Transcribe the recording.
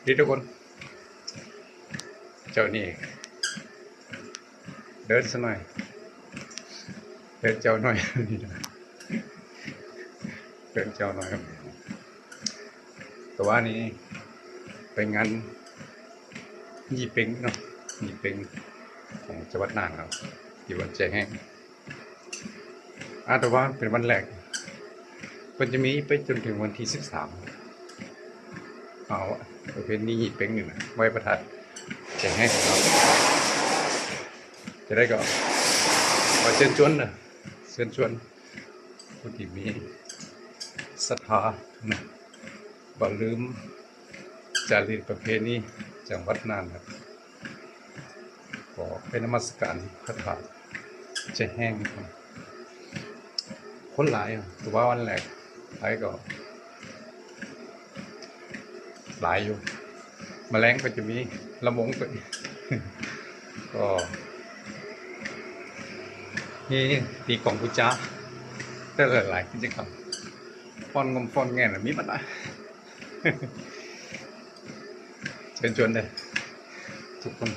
ດີທຸກຄົນ ເຈົ້ານີ້ເດີນຊະໜ້ອຍ ເດີນເຈົ້າໜ້ອຍ ເດີນເຈົ້າໜ້ອຍ. ແຕ່ວ່ານີ້ໄປງານຍີ່ເປັງເນາະ ຍີ່ເປັງຂອງຈັງຫວັດນ່ານເນາະ ຢູ່ວັດແຈແຮງ. ອາ ແຕ່ວ່າເປັນວັນແລກ ເພິ່ນຈະມີໄປຈົນເຖິງວັນທີສິບສາມ. ເອົາ ປະເພນີຍີ່ເປັງນີ້ນະ ໄຫວ້ພະທາດແຈແຮງເນາະ. ຈະໄດ້ກໍຂໍເຊີນຊວນເດີ ເຊີນຊວນຜູ້ທີ່ມີສັດທານະ ບໍ່ລືມຈາຣີກປະເພນີຈັງຫວັດນ່ານນະ. ຂໍໄປນະມັດສະການພະທາດແຈແຮງ. ຄົນຫຼາຍ ແຕ່ວ່າວັນແລກ ໄປກໍຫຼາຍຢູ່. ມະແລງກໍຈະມີລຳວົງໄປ ກໍມີຕີກອງບູຊາ ແຕ່ຫຼາຍໆກິດຈະກຳ ຟ້ອນງົມຟ້ອນແງ່ນ ມີໝົດນະ. ເຊີນຊວນເດີທຸກຄົນ.